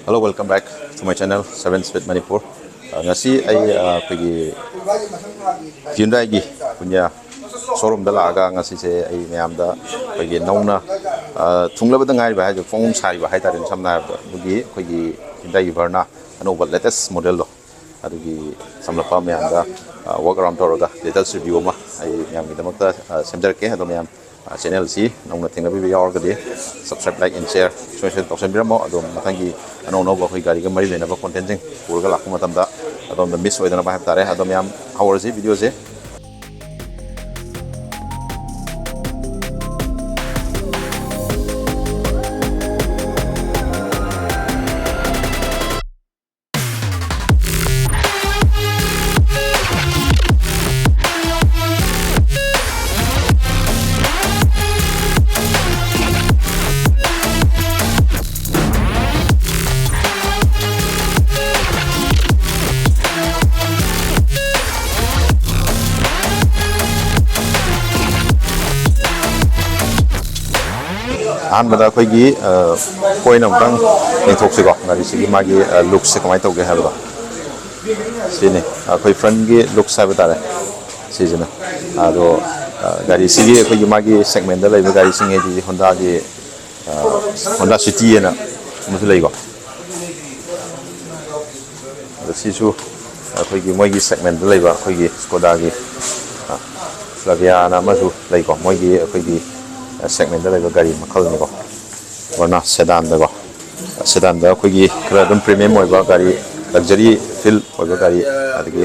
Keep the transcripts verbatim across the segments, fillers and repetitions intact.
Hello, welcome back to my channel, Seven Speed Manipur. ꯑ, ꯉꯁꯤ ꯑꯩ, ꯑ, ꯑꯩꯈꯣꯏꯒꯤ Hyundaiꯒꯤ ꯄꯨꯟꯌꯥ showroomꯗ ꯂꯥꯛꯑꯒ ꯉꯁꯤꯁꯦ ꯑꯩ ꯃꯌꯥꯝꯗ ꯑꯩꯈꯣꯏꯒꯤ ꯅꯧꯅ, ꯑ, ꯊꯨꯡꯂꯕꯗ ꯉꯥꯏꯔꯤꯕ ꯍꯥꯏꯗꯤ ꯐꯣꯡ ꯁꯥꯔꯤꯕ ꯍꯥꯏꯇꯥꯔꯦꯅꯦ, ꯁꯝꯅ ꯍꯥꯏꯔꯕꯗ ꯑꯗꯨꯒꯤ ꯑꯩꯈꯣꯏꯒꯤ Hyundaiꯒꯤ Verna ꯑꯅꯧꯕ latest modelꯗꯣ ꯑꯗꯨꯒꯤ ꯁꯝꯂꯞꯄ ꯃꯌꯥꯝꯗ, ꯑ, walk around ꯇꯧꯔꯒ latest review ꯑꯃ ꯑꯩ ꯃꯌꯥꯝꯒꯤꯗꯃꯛꯇ, ꯑ, ꯁꯦꯝꯖꯔꯛꯀꯦ꯫ ꯑꯗꯣ ꯃꯌꯥꯝ ꯑ, channelꯁꯤ ꯅꯧꯅ ꯊꯦꯡꯅꯕꯤꯕ ꯌꯥꯎꯔꯒꯗꯤ subscribe, like and share ꯁꯣꯏꯗꯅ ꯇꯧꯁꯟꯕꯤꯔꯝꯃꯣ꯫ ꯑꯗꯣ ꯃꯊꯪꯒꯤ ꯑꯅꯧ ꯑꯅꯧꯕ ꯑꯩꯈꯣꯏ ꯒꯥꯔꯤꯒ ꯃꯔꯤ ꯂꯩꯅꯕ contentꯁꯤꯡ ꯄꯨꯔꯒ ꯂꯥꯛꯄ ꯃꯇꯝꯗ ꯑꯗꯣꯝꯗ miss ꯑꯣꯏꯗꯅꯕ ꯍꯥꯏꯕ ꯇꯥꯔꯦ꯫ ꯑꯗꯣ ꯃꯌꯥꯝ ꯍꯧꯔꯁꯤ videoꯁꯦ꯫ ꯑꯍꯥꯟꯕꯗ ꯑꯩꯈꯣꯏꯒꯤ, ꯑ, ꯀꯣꯏꯅ ꯑꯃꯨꯛꯇꯪ ꯌꯦꯡꯊꯣꯛꯁꯤꯀꯣ, ꯒꯥꯔꯤꯁꯤꯒꯤ ꯃꯥꯒꯤ, ꯑ, looksꯁꯦ ꯀꯃꯥꯏꯅ ꯇꯧꯒꯦ ꯍꯥꯏꯕꯗꯣ꯫ ꯁꯤꯅꯤ ꯑꯩꯈꯣꯏ frontꯀꯤ looks ꯍꯥꯏꯕ ꯇꯥꯔꯦ꯫ ꯁꯤꯁꯤꯅ ꯑꯗꯣ, ꯑ, ꯒꯥꯔꯤꯁꯤꯒꯤ ꯑꯩꯈꯣꯏꯒꯤ ꯃꯥꯒꯤ segmentꯇ ꯂꯩꯕ ꯒꯥꯔꯤꯁꯤꯡ ꯍꯥꯏꯗꯤ Hondaꯒꯤ, ꯑ, Honda City ꯍꯥꯏꯅ ꯑꯃꯁꯨ ꯂꯩꯀꯣ꯫ ꯑꯗꯣ ꯁꯤꯁꯨ ꯑꯩꯈꯣꯏꯒꯤ ꯃꯣꯏꯒꯤ segmentꯇ ꯂꯩꯕ ꯑꯩꯈꯣꯏꯒꯤ Skodaꯒꯤ, ꯑ, Flaviaꯅ ꯑꯃꯁꯨ ꯂꯩꯀꯣ꯫ ꯃꯣꯏꯒꯤ ꯑꯩꯈꯣꯏꯒꯤ, ꯑ, segmentꯇ ꯂꯩꯕ ꯒꯥꯔꯤ ꯃꯈꯜꯅꯤꯀꯣ꯫ Verna sedanꯗꯀꯣ꯫ Sedanꯗ ꯑꯩꯈꯣꯏꯒꯤ ꯈꯔ ꯑꯗꯨꯝ premium ꯑꯣꯏꯕ ꯒꯥꯔꯤ, luxury feel ꯑꯣꯏꯕ ꯒꯥꯔꯤ, ꯑꯗꯒꯤ,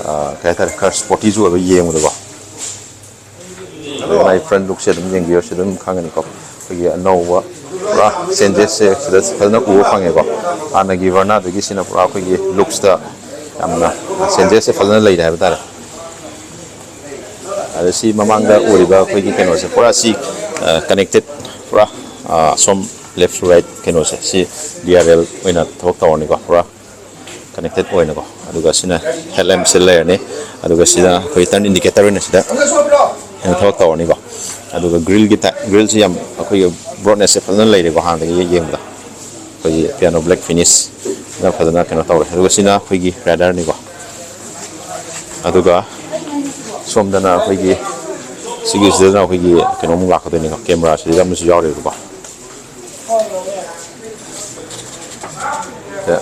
ꯑ, ꯀꯩ ꯍꯥꯏꯇꯥꯔꯦ, ꯈꯔ sportyꯁꯨ ꯑꯣꯏꯕ ꯌꯦꯡꯕꯗꯀꯣ꯫ ꯑꯗꯨꯒ ꯃꯥꯒꯤ front lookꯁꯦ ꯑꯗꯨꯝ ꯌꯦꯡꯕꯤꯌꯣ, ꯁꯤ ꯑꯗꯨꯝ ꯈꯪꯒꯅꯤꯀꯣ꯫ ꯑꯩꯈꯣꯏꯒꯤ ꯑꯅꯧꯕ ꯄꯨꯔꯥ changesꯁꯦ ꯁꯤꯗ ꯐꯖꯅ ꯎꯕ ꯐꯪꯉꯦꯀꯣ꯫ ꯍꯥꯟꯅꯒꯤ Vernaꯗꯒꯤ ꯁꯤꯅ ꯄꯨꯔꯥ ꯑꯩꯈꯣꯏꯒꯤ looksꯇ ꯌꯥꯝꯅ changesꯁꯦ ꯐꯖꯅ ꯂꯩꯔꯦ ꯍꯥꯏꯕ ꯇꯥꯔꯦ꯫ ꯑꯗ ꯁꯤ ꯃꯃꯥꯡꯗ ꯎꯔꯤꯕ ꯑꯩꯈꯣꯏꯒꯤ ꯀꯩꯅꯣꯁꯦ ꯄꯨꯔꯥ ꯁꯤ, ꯑ, connected ꯄꯨꯔꯥ, ꯑ, ꯑꯁꯣꯝ left to right ꯀꯩꯅꯣꯁꯦ ꯁꯤ D R L ꯑꯣꯏꯅ ꯊꯕꯛ ꯇꯧꯔꯅꯤꯀꯣ꯫ ꯄꯨꯔꯥ connected ꯑꯣꯏꯅꯀꯣ꯫ ꯑꯗꯨꯒ ꯁꯤꯅ headlampꯁꯦ ꯂꯩꯔꯅꯤ꯫ ꯑꯗꯨꯒ ꯁꯤꯗ ꯑꯩꯈꯣꯏ turn indicator ꯑꯣꯏꯅ ꯁꯤꯗ ꯊꯕꯛ ꯇꯧꯔꯅꯤꯀꯣ꯫ ꯑꯗꯨꯒ grillꯒꯤ type, grillꯁꯤ ꯌꯥꯝ ꯑꯩꯈꯣꯏꯒꯤ broadnessꯁꯦ ꯐꯖꯅ ꯂꯩꯔꯦꯀꯣ ꯍꯥꯟꯅꯗꯒꯤ ꯌꯦꯡꯕꯗ꯫ ꯑꯩꯈꯣꯏꯒꯤ ꯄꯤꯌꯥꯅꯣ ꯕ꯭ꯂꯦꯛ ꯐꯤꯅꯤꯁꯅ ꯐꯖꯅ ꯀꯩꯅꯣ ꯇꯧꯔꯦ꯫ ꯑꯗꯨꯒ ꯁꯤꯅ ꯑꯩꯈꯣꯏꯒꯤ ꯔꯦꯗꯥꯔꯅꯤꯀꯣ꯫ ꯑꯗꯨꯒ ꯁꯣꯝꯗꯅ ꯑꯩꯈꯣꯏꯒꯤ ꯁꯤꯒꯤꯁꯤꯗꯅ ꯑꯩꯈꯣꯏꯒꯤ ꯀꯩꯅꯣꯃꯨꯛ ꯂꯥꯛꯀꯗꯣꯏꯅꯤꯀꯣ, ꯀꯦꯃꯦꯔꯥꯁꯤꯗ ꯑꯃꯁꯨ ꯌꯥꯎꯔꯤꯕꯀꯣ꯫ ꯁꯤꯗ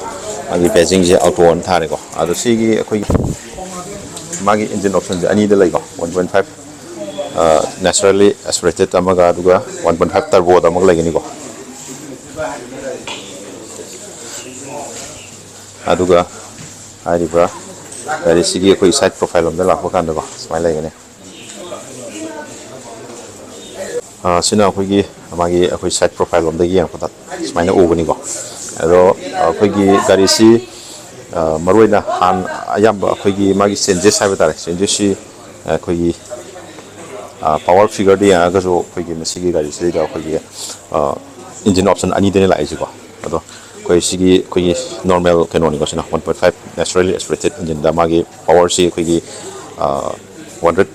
ꯃꯥꯒꯤ ꯕꯦꯖꯤꯡꯁꯦ ꯑꯣꯇꯣ ꯑꯅ ꯊꯥꯔꯦꯀꯣ꯫ ꯑꯗꯣ ꯁꯤꯒꯤ ꯑꯩꯈꯣꯏꯒꯤ ꯃꯥꯒꯤ ꯏꯟꯖꯤꯟ ꯑꯣꯞꯁꯟꯁꯦ ꯑꯅꯤꯗ ꯂꯩꯀꯣ꯫ ꯋꯥꯟ ꯄꯣꯏꯟ ꯐꯥꯏꯚ ꯅꯦꯆꯔꯦꯜꯂꯤ ꯑꯦꯁꯄꯤꯔꯦꯇꯦꯠ ꯑꯃꯒ, ꯑꯗꯨꯒ ꯋꯥꯟ ꯄꯣꯏꯟ ꯐꯥꯏꯚ ꯇꯔꯕꯣꯗ ꯑꯃꯒ ꯂꯩꯒꯅꯤꯀꯣ꯫ ꯑꯗꯨꯒ ꯍꯥꯏꯔꯤꯕ ꯒꯥꯔꯤꯁꯤꯒꯤ ꯑꯩꯈꯣꯏ ꯁꯥꯏꯠ ꯄ꯭ꯔꯣꯐꯥꯏꯜ ꯑꯃꯗ ꯂꯥꯛꯄ ꯀꯥꯟꯗꯀꯣ, ꯁꯨꯃꯥꯏꯅ ꯂꯩꯒꯅꯤ꯫ ꯑ, ꯁꯤꯅ ꯑꯩꯈꯣꯏꯒꯤ ꯃꯥꯒꯤ ꯑꯩꯈꯣꯏ ꯁꯥꯏꯠ ꯄ꯭ꯔꯣꯐꯥꯏꯜ ꯂꯣꯝꯗꯒꯤ ꯌꯦꯡꯉꯛꯄꯗ ꯁꯨꯃꯥꯏꯅ ꯎꯕꯅꯤꯀꯣ꯫ ꯑꯗꯣ ꯑꯩꯈꯣꯏꯒꯤ ꯒꯥꯔꯤꯁꯤ, ꯑ, ꯃꯔꯨꯑꯣꯏꯅ ꯍꯥꯟꯅ ꯑꯌꯥꯝꯕ ꯑꯩꯈꯣꯏꯒꯤ ꯃꯥꯒꯤ ꯆꯦꯟꯖꯦꯁ ꯍꯥꯏꯕ ꯇꯥꯔꯦ, ꯆꯦꯟꯖꯦꯁꯁꯤ ꯑꯩꯈꯣꯏꯒꯤ, ꯑ, ꯄꯋꯥꯔ ꯐꯤꯒꯔꯗ ꯌꯦꯡꯉꯒꯁꯨ ꯑꯩꯈꯣꯏꯒꯤ ꯃꯁꯤꯒꯤ ꯒꯥꯔꯤꯁꯤꯗꯩꯗ ꯑꯩꯈꯣꯏꯒꯤ, ꯑ, ꯏꯟꯖꯤꯟ ꯑꯣꯞꯁꯟ ꯑꯅꯤꯗꯅꯤ ꯂꯥꯛꯏꯁꯦꯀꯣ꯫ ꯑꯗꯣ ꯑꯩꯈꯣꯏ ꯁꯤꯒꯤ ꯑꯩꯈꯣꯏꯒꯤ ꯅꯣꯔꯃꯦꯜ ꯀꯩꯅꯣꯅꯤꯀꯣ, ꯁꯤꯅ ꯋꯥꯟ ꯄꯣꯏꯟ ꯐꯥꯏꯚ ꯅꯦꯆꯔꯦꯜꯂꯤ ꯑꯦꯁꯄꯤꯔꯦꯇꯦꯠ ꯏꯟꯖꯤꯟꯗ ꯃꯥꯒꯤ ꯄꯋꯥꯔꯁꯤ ꯑꯩꯈꯣꯏꯒꯤ, ꯑ, ꯋꯥꯟ ꯍꯟꯗ꯭ꯔꯦꯠ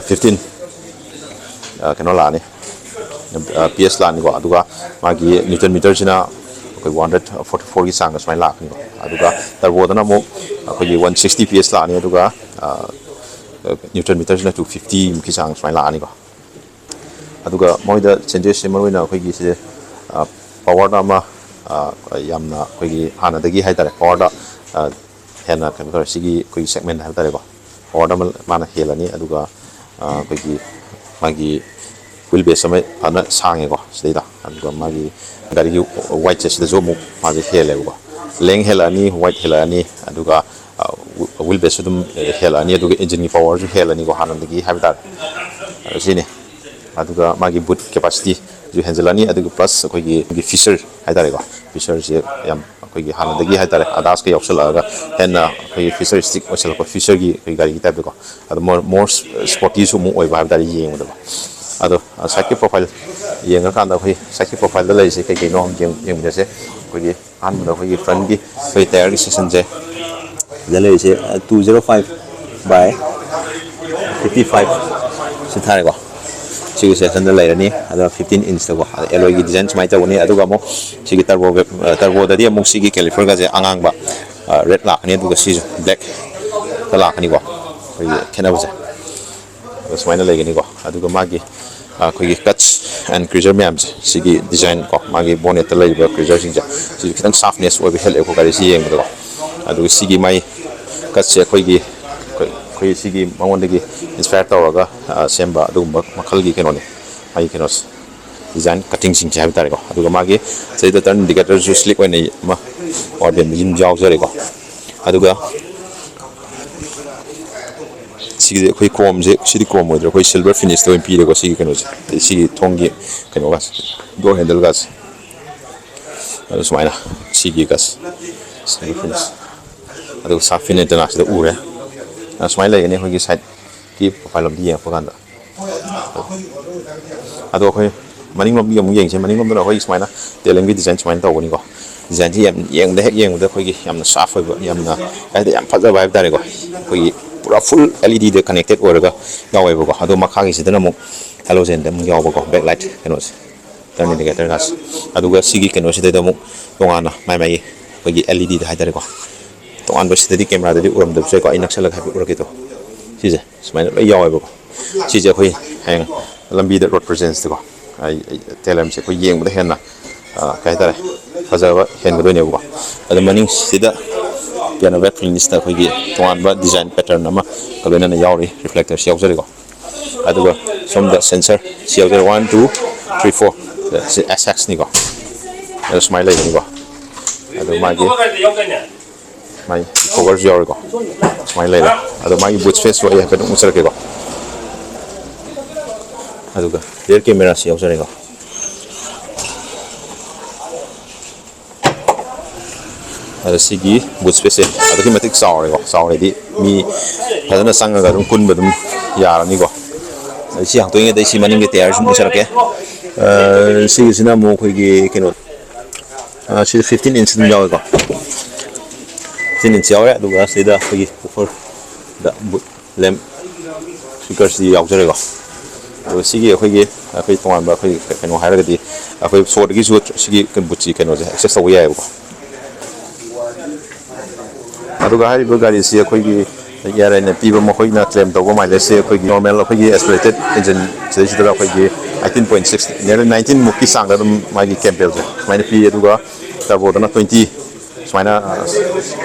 ꯐꯤꯐꯇꯤꯟ, ꯑ, ꯀꯩꯅꯣ ꯂꯥꯛꯑꯅꯤ, ꯄꯤ ꯑꯦꯁ ꯂꯥꯛꯑꯅꯤꯀꯣ꯫ ꯑꯗꯨꯒ ꯃꯥꯒꯤ ꯅ꯭ꯌꯨꯇꯟ ꯃꯤꯇꯔꯁꯤꯅ ꯑꯩꯈꯣꯏ ꯋꯥꯟ ꯍꯟꯗ꯭ꯔꯦꯠ ꯐꯣꯔꯇꯤ ꯐꯣꯔꯒꯤ ꯆꯥꯡꯗ ꯁꯨꯃꯥꯏꯅ ꯂꯥꯛꯀꯅꯤꯀꯣ꯫ ꯑꯗꯨꯒ ꯇꯔꯕꯣꯗꯅ ꯑꯃꯨꯛ ꯑꯩꯈꯣꯏꯒꯤ ꯋꯥꯟ ꯁꯤꯛꯁꯇꯤ ꯄꯤ ꯑꯦꯁ ꯂꯥꯛꯑꯅꯤ꯫ ꯑꯗꯨꯒ, ꯑ, ꯅ꯭ꯌꯨꯇꯟ ꯃꯤꯇꯔꯁꯤꯅ ꯇꯨ ꯐꯤꯐꯇꯤꯃꯨꯛꯀꯤ ꯆꯥꯡ ꯁꯨꯃꯥꯏꯅ ꯂꯥꯛꯑꯅꯤꯀꯣ꯫ ꯑꯗꯨꯒ ꯃꯣꯏꯗ ꯆꯦꯟꯖꯦꯁꯁꯦ ꯃꯔꯨꯑꯣꯏꯅ ꯑꯩꯈꯣꯏꯒꯤ ꯁꯤꯁꯦ, ꯑ, ꯄꯋꯥꯔꯗ ꯑꯃ, ꯑ, ꯌꯥꯝꯅ ꯑꯩꯈꯣꯏꯒꯤ ꯍꯥꯟꯅꯗꯒꯤ ꯍꯥꯏ ꯇꯥꯔꯦ, ꯄꯋꯥꯔꯗ, ꯑ, ꯍꯦꯟꯅ ꯀꯩꯅꯣ ꯇꯧꯔꯦ꯫ ꯁꯤꯒꯤ ꯑꯩꯈꯣꯏꯒꯤ ꯁꯦꯒꯃꯦꯟ ꯍꯥꯏꯕ ꯇꯥꯔꯦꯀꯣ, ꯄꯋꯥꯔꯗ ꯑꯃ ꯃꯥꯅ ꯍꯦꯜꯂꯅꯤ꯫ ꯑꯗꯨꯒ, ꯑ, ꯑꯩꯈꯣꯏꯒꯤ ꯃꯥꯒꯤ ꯋꯤꯜ ꯕꯦꯁ ꯑꯃ ꯐꯖꯅ ꯁꯥꯡꯉꯦꯀꯣ ꯁꯤꯗꯩꯗ꯫ ꯑꯗꯨꯒ ꯃꯥꯒꯤ ꯒꯥꯔꯤꯒꯤ ꯋꯥꯏꯠꯁꯦ ꯁꯤꯗꯁꯨ ꯑꯃꯨꯛ ꯃꯥꯁꯦ ꯍꯦꯜꯂꯦꯕꯀꯣ, ꯂꯦꯡ ꯍꯦꯜꯂꯛꯑꯅꯤ, ꯋꯥꯏꯠ ꯍꯦꯜꯂꯛꯑꯅꯤ, ꯑꯗꯨꯒ, ꯑ, ꯋꯤꯜ ꯕꯦꯁꯁꯨ ꯑꯗꯨꯝ ꯍꯦꯜꯂꯛꯑꯅꯤ, ꯑꯗꯨꯒ ꯏꯟꯖꯤꯟꯒꯤ ꯄꯋꯥꯔꯁꯨ ꯍꯦꯜꯂꯅꯤꯀꯣ ꯍꯥꯟꯅꯗꯒꯤ ꯍꯥꯏꯕ ꯇꯥꯔꯦ꯫ ꯑ, ꯁꯤꯅꯤ꯫ ꯑꯗꯨꯒ ꯃꯥꯒꯤ ꯕꯨꯠ ꯀꯦꯄꯥꯁꯤꯇꯤꯁꯨ ꯍꯦꯟꯖꯜꯂꯅꯤ, ꯑꯗꯨꯒ ꯄ꯭ꯂꯁ ꯑꯩꯈꯣꯏꯒꯤ, ꯑꯩꯈꯣꯏꯒꯤ ꯐꯤꯆꯔ ꯍꯥꯏ ꯇꯥꯔꯦꯀꯣ, ꯐꯤꯆꯔꯁꯦ ꯌꯥꯝ ꯑꯩꯈꯣꯏꯒꯤ ꯍꯥꯟꯅꯗꯒꯤ ꯍꯥꯏ ꯇꯥꯔꯦ, ꯑꯗꯥꯁꯀ ꯌꯥꯎꯁꯜꯂꯛꯑꯒ ꯍꯦꯟꯅ ꯑꯩꯈꯣꯏꯒꯤ ꯐꯤꯆꯔꯤꯁꯇꯤꯛ ꯑꯣꯏꯁꯜꯂꯛꯄ, ꯐꯤꯆꯔꯒꯤ ꯑꯩꯈꯣꯏꯒꯤ ꯒꯥꯔꯤꯒꯤ ꯇꯥꯏꯞꯇꯀꯣ꯫ ꯑꯗꯣ ꯃꯣꯔ, ꯃꯣꯔ ꯁ꯭ꯄꯣꯔꯇꯤꯁꯨ ꯑꯃꯨꯛ ꯑꯣꯏꯕ ꯍꯥꯏꯕ ꯇꯥꯔꯦ ꯌꯦꯡꯕꯗꯀꯣ꯫ ꯑꯗꯣ, ꯑ, ꯁꯥꯏꯠꯀꯤ ꯄ꯭ꯔꯣꯐꯥꯏꯜ ꯌꯦꯡꯉꯀꯥꯟꯗ ꯑꯩꯈꯣꯏ ꯁꯥꯏꯠꯀꯤ ꯄ꯭ꯔꯣꯐꯥꯏꯜꯗ ꯂꯩꯔꯤꯁꯦ ꯀꯩ ꯀꯩꯅꯣ ꯌꯦꯡ-, ꯌꯦꯡꯃꯤꯟꯅꯁꯦ꯫ ꯑꯩꯈꯣꯏꯒꯤ ꯑꯍꯥꯟꯕꯗ ꯑꯩꯈꯣꯏꯒꯤ ꯐ꯭ꯔꯟꯒꯤ ꯑꯩꯈꯣꯏ ꯇꯥꯌꯔꯒꯤ ꯁꯦꯛꯁꯟꯁꯦ ꯁꯤꯗ ꯂꯩꯔꯤꯁꯦ, ꯑ, two zero five by fifty five ꯁꯤ ꯊꯥꯔꯦꯀꯣ꯫ ꯁꯤꯒꯤ ꯁꯦꯛꯁꯟꯗ ꯂꯩꯔꯅꯤ꯫ ꯑꯗꯨꯒ ꯐꯤꯐꯇꯤꯟ ꯏꯟꯁꯇꯀꯣ ꯑꯦꯂꯣꯏꯒꯤ ꯗꯤꯖꯥꯏꯟ ꯁꯨꯃꯥꯏꯅ ꯇꯧꯒꯅꯤ꯫ ꯑꯗꯨꯒ ꯑꯃꯨꯛ ꯁꯤꯒꯤ ꯇꯔꯕꯣ, ꯇꯔꯕꯣꯗꯗꯤ ꯑꯃꯨꯛ ꯁꯤꯒꯤ ꯀꯦꯂꯤꯐꯔꯒꯁꯦ ꯑꯉꯥꯡꯕ ꯔꯦꯗ ꯂꯥꯛꯀꯅꯤ꯫ ꯑꯗꯨꯒ ꯁꯤꯁꯨ ꯕ꯭ꯂꯦꯛ ꯂꯥꯛꯀꯅꯤꯀꯣ꯫ ꯑꯩꯈꯣꯏꯒꯤ ꯈꯦꯠꯅꯕꯁꯦ ꯑꯗꯣ ꯁꯨꯃꯥꯏꯅ ꯂꯩꯒꯅꯤꯀꯣ꯫ ꯑꯗꯨꯒ ꯃꯥꯒꯤ ꯑꯩꯈꯣꯏꯒꯤ ꯀꯠꯁ ꯑꯦꯟ ꯀ꯭ꯔꯤꯖꯔ ꯃꯌꯥꯝꯁꯦ, ꯁꯤꯒꯤ ꯗꯤꯖꯥꯏꯟ ꯀꯣ, ꯃꯥꯒꯤ ꯕꯣꯅꯦꯠꯇ ꯂꯩꯔꯤꯕ ꯀ꯭ꯔꯤꯖꯔꯁꯤꯡꯁꯦ, ꯁꯤꯁꯨ ꯈꯤꯇꯪ ꯁꯥꯐꯅꯦꯁ ꯑꯣꯏꯕ ꯍꯦꯜꯂꯛꯑꯦꯀꯣ ꯒꯥꯔꯤꯁꯤ ꯌꯦꯡꯕꯗꯀꯣ꯫ ꯑꯗꯨꯒ ꯁꯤꯒꯤ ꯃꯥꯏ ꯀꯠꯁꯦ ꯑꯩꯈꯣꯏꯒꯤ, ꯑꯩꯈꯣꯏ, ꯑꯩꯈꯣꯏ ꯁꯤꯒꯤ ꯃꯉꯣꯟꯗꯒꯤ ꯏꯟꯁꯄꯥꯌꯔ ꯇꯧꯔꯒ ꯑ, ꯁꯦꯝꯕ ꯑꯗꯨꯒꯨꯝꯕ ꯃꯈꯜꯒꯤ ꯀꯩꯅꯣꯅꯤ, ꯃꯥꯒꯤ ꯀꯩꯅꯣꯁꯦ, ꯗꯤꯖꯥꯏꯟ ꯀꯠꯇꯤꯡꯁꯤꯡꯁꯦ ꯍꯥꯏꯕ ꯇꯥꯔꯦꯀꯣ꯫ ꯑꯗꯨꯒ ꯃꯥꯒꯤ ꯁꯤꯗ ꯇꯔꯟ ꯏꯟꯗꯤꯀꯦꯇꯔꯁꯨ ꯁ꯭ꯂꯤꯛ ꯑꯣꯏꯅ ꯑꯃ ꯑꯣꯔꯕꯦꯟꯗ ꯑꯗꯨꯝ ꯌꯥꯎꯖꯔꯦꯀꯣ꯫ ꯑꯗꯨꯒ ꯁꯤꯒꯤꯗꯤ ꯑꯩꯈꯣꯏ ꯀ꯭ꯔꯣꯝꯁꯦ, ꯁꯤꯗꯤ ꯀ꯭ꯔꯣꯝ ꯑꯣꯏꯗ꯭ꯔꯦ, ꯑꯩꯈꯣꯏ ꯁꯤꯜꯚꯔ ꯐꯤꯅꯤꯁꯇ ꯑꯣꯏꯅ ꯄꯤꯔꯦꯀꯣ꯫ ꯁꯤꯒꯤ ꯀꯩꯅꯣꯁꯦ, ꯁꯤꯒꯤ ꯊꯣꯡꯒꯤ ꯀꯩꯅꯣꯒꯁꯦ, ꯗꯣꯔ ꯍꯦꯟꯗꯜꯒꯁꯦ ꯑꯗꯨ ꯁꯨꯃꯥꯏꯅ, ꯁꯤꯒꯤ ꯒꯁ ꯁꯤꯜꯚꯔ ꯐꯤꯅꯤꯁ꯫ ꯑꯗꯨꯒ ꯁꯥꯔꯞ ꯐꯤꯟ ꯑꯦꯟꯇꯦꯅꯥꯁꯤꯗ ꯎꯔꯦ꯫ ꯑ, ꯁꯨꯃꯥꯏꯅ ꯂꯩꯒꯅꯤ ꯑꯩꯈꯣꯏꯒꯤ ꯁꯥꯏꯠꯀꯤ ꯄ꯭ꯔꯣꯐꯥꯏꯜ ꯂꯣꯝꯗ ꯌꯦꯡꯉꯛꯄ ꯀꯥꯟꯗ꯫ ꯑꯗꯣ ꯑꯩꯈꯣꯏ ꯃꯅꯤꯡꯂꯣꯝꯒꯤ ꯑꯃꯨꯛ ꯌꯦꯡꯁꯦ꯫ ꯃꯅꯤꯡꯂꯣꯝꯗꯅ ꯑꯩꯈꯣꯏꯒꯤ ꯁꯨꯃꯥꯏꯅ ꯇꯦꯜ ꯂꯦꯝꯒꯤ ꯗꯤꯖꯥꯏꯟ ꯁꯨꯃꯥꯏꯅ ꯇꯧꯒꯅꯤꯀꯣ꯫ ꯗꯤꯖꯥꯏꯟꯁꯤ ꯌꯥꯝ ꯌꯦꯡꯕꯗ, ꯍꯦꯛ ꯌꯦꯡꯕꯗ ꯑꯩꯈꯣꯏꯒꯤ ꯌꯥꯝꯅ ꯁꯥꯐ ꯑꯣꯏꯕ, ꯌꯥꯝꯅ ꯀꯩ ꯍꯥꯏꯇꯥꯔꯦ, ꯌꯥꯝ ꯐꯖꯕ ꯍꯥꯏꯕ ꯇꯥꯔꯦꯀꯣ꯫ ꯑꯩꯈꯣꯏꯒꯤ ꯄꯨꯔꯥ ꯐꯨꯜ ꯑꯦꯜ ꯏ ꯗꯤꯗ ꯀꯅꯦꯛꯇꯦꯠ ꯑꯣꯏꯔꯒ ꯌꯥꯎꯋꯦꯕꯀꯣ꯫ ꯑꯗꯣ ꯃꯈꯥꯒꯤꯁꯤꯗꯅ ꯑꯃꯨꯛ ꯍꯦꯂꯣꯖꯦꯟꯗ ꯑꯃꯨꯛ ꯌꯥꯎꯕꯀꯣ, ꯕꯦꯛ ꯂꯥꯏꯠ ꯀꯩꯅꯣꯁꯦ, ꯇꯔꯟ ꯏꯟꯗꯤꯀꯦꯇꯔꯒꯁꯦ꯫ ꯑꯗꯨꯒ ꯁꯤꯒꯤ ꯀꯩꯅꯣꯁꯤꯗꯩꯗ ꯑꯃꯨꯛ ꯇꯣꯉꯥꯟꯅ ꯃꯥꯏ ꯃꯥꯏꯒꯤ ꯑꯩꯈꯣꯏꯒꯤ ꯑꯦꯜ ꯏ ꯗꯤꯗ ꯍꯥꯏꯇꯥꯔꯦꯀꯣ, ꯇꯣꯉꯥꯟꯕ ꯁꯤꯗꯗꯤ ꯀꯦꯃꯦꯔꯥꯗꯗꯤ ꯎꯔꯝꯗꯕꯁꯨ ꯌꯥꯏꯀꯣ꯫ ꯑꯩ ꯅꯛꯁꯜꯂꯒ ꯍꯥꯏꯐꯦꯠ ꯎꯔꯛꯀꯦ ꯇꯧ꯫ ꯁꯤꯁꯦ ꯁꯨꯃꯥꯏꯅ ꯂꯣꯏ ꯌꯥꯎꯋꯦꯕꯀꯣ꯫ ꯁꯤꯁꯦ ꯑꯩꯈꯣꯏ ꯍꯌꯦꯡ ꯂꯝꯕꯤꯗ ꯔꯣꯗ ꯄ꯭ꯔꯦꯖꯦꯟꯁꯇꯀꯣ, ꯑꯩ, ꯑꯩ ꯇꯦꯜ ꯂꯦꯝꯁꯦ ꯑꯩꯈꯣꯏ ꯌꯦꯡꯕꯗ ꯍꯦꯟꯅ, ꯑ, ꯀꯩ ꯍꯥꯏꯇꯥꯔꯦ, ꯐꯖꯕ ꯍꯦꯟꯒꯗꯣꯏꯅꯦꯕꯀꯣ꯫ ꯑꯗꯣ ꯃꯅꯤꯡꯁꯤꯗ ꯄꯤꯌꯥꯅꯣ ꯕꯦꯛ ꯐꯤꯅꯤꯁꯇ ꯑꯩꯈꯣꯏꯒꯤ ꯇꯣꯉꯥꯟꯕ ꯗꯤꯖꯥꯏꯟ ꯄꯦꯇꯔꯟ ꯑꯃꯒ ꯂꯣꯏꯅꯅ ꯌꯥꯎꯔꯤ꯫ ꯔꯤꯐ꯭ꯂꯦꯛꯇꯔꯁꯤ ꯌꯥꯎꯖꯔꯤꯀꯣ꯫ ꯑꯗꯨꯒ ꯁꯣꯝꯗ ꯁꯦꯟꯁꯔ ꯁꯤ ꯌꯥꯎꯖꯔꯦ, one, two, three, four. C S ꯑꯦꯛꯁꯅꯤꯀꯣ꯫ ꯑꯗꯨ ꯁꯨꯃꯥꯏꯅ ꯂꯩꯒꯅꯤꯀꯣ꯫ ꯑꯗꯨ ꯃꯥꯒꯤ, ꯃꯥꯒꯤ ꯀꯣꯕꯔꯁꯨ ꯌꯥꯎꯔꯦꯀꯣ꯫ ꯁꯨꯃꯥꯏꯅ ꯂꯩꯔꯦ꯫ ꯑꯗꯣ ꯃꯥꯒꯤ ꯕꯨꯠ ꯁ꯭ꯄꯦꯁꯁꯨ ꯑꯩ ꯍꯥꯏꯐꯦꯠ ꯑꯃꯨꯛ ꯎꯠꯆꯔꯛꯀꯦꯀꯣ꯫ ꯑꯗꯨꯒ ꯔꯤꯌꯔ ꯀꯦꯃꯦꯔꯥꯁꯨ ꯌꯥꯎꯖꯔꯦꯀꯣ꯫ ꯑꯗ ꯁꯤꯒꯤ ꯕꯨꯠ ꯁ꯭ꯄꯦꯁꯁꯦ ꯑꯗꯨꯛꯀꯤ ꯃꯇꯤꯛ ꯆꯥꯎꯔꯦꯀꯣ꯫ ꯆꯥꯎꯔꯦꯗꯤ ꯃꯤ ꯐꯖꯅ ꯆꯪꯉꯒ ꯑꯗꯨꯝ ꯀꯨꯟꯕ ꯑꯗꯨꯝ ꯌꯥꯔꯅꯤꯀꯣ꯫ ꯑꯗ ꯁꯤ ꯍꯥꯡꯇꯣꯛꯏꯉꯩꯗ ꯑꯩ ꯁꯤ ꯃꯅꯤꯡꯒꯤ ꯇꯌꯥꯔꯁꯨ ꯄꯨꯁꯜꯂꯛꯀꯦ꯫ ꯑ, ꯁꯤꯒꯤꯁꯤꯅ ꯑꯃꯨꯛ ꯑꯩꯈꯣꯏꯒꯤ ꯀꯩꯅꯣ, ꯑ, ꯁꯤꯗ ꯐꯤꯐꯇꯤꯟ ꯏꯟꯆ ꯑꯗꯨꯝ ꯌꯥꯎꯋꯦꯀꯣ꯫ ꯐꯤꯐꯇꯤꯟ ꯏꯟꯆ ꯌꯥꯎꯔꯦ꯫ ꯑꯗꯨꯒ ꯁꯤꯗ ꯑꯩꯈꯣꯏꯒꯤ ꯋꯨꯐꯔꯗ ꯕꯨꯠ ꯂꯦꯝ ꯁ꯭ꯄꯤꯀꯔꯁꯤ ꯌꯥꯎꯖꯔꯦꯀꯣ꯫ ꯑꯗꯣ ꯁꯤꯒꯤ ꯑꯩꯈꯣꯏꯒꯤ ꯑꯩꯈꯣꯏ ꯇꯣꯉꯥꯟꯕ ꯑꯩꯈꯣꯏ ꯀꯩꯅꯣ ꯍꯥꯏꯔꯒꯗꯤ ꯑꯩꯈꯣꯏ ꯁꯣꯗꯒꯤꯁꯨ ꯁꯤꯒꯤ ꯕꯨꯠꯁꯤ ꯀꯩꯅꯣꯁꯦ ꯑꯦꯛꯁꯦꯁ ꯇꯧꯕ ꯌꯥꯏꯑꯕꯀꯣ꯫ ꯑꯗꯨꯒ ꯍꯥꯏꯔꯤꯕ ꯒꯥꯔꯤꯁꯤ ꯑꯩꯈꯣꯏꯒꯤ ꯑꯦꯌꯥꯔ ꯑꯦꯟꯅ ꯄꯤꯕ, ꯃꯈꯣꯏꯅ ꯀ꯭ꯂꯦꯝ ꯇꯧꯕ ꯃꯥꯏꯂꯦꯖꯁꯦ ꯑꯩꯈꯣꯏꯒꯤ ꯅꯣꯔꯃꯦꯜ ꯑꯩꯈꯣꯏꯒꯤ ꯑꯦꯁꯄꯤꯔꯦꯇꯦꯠ ꯏꯟꯖꯤꯟ ꯁꯤꯗꯩꯁꯤꯗ ꯑꯩꯈꯣꯏꯒꯤ eighteen point six, nearly nineteen ꯃꯨꯛꯀꯤ ꯆꯥꯡꯗ ꯑꯗꯨꯝ ꯃꯥꯒꯤ ꯀꯦꯝꯄꯦꯜꯁꯦ ꯁꯨꯃꯥꯏꯅ ꯄꯤ꯫ ꯑꯗꯨꯒ ꯇꯔꯕꯣꯗꯅ twenty ꯁꯨꯃꯥꯏꯅ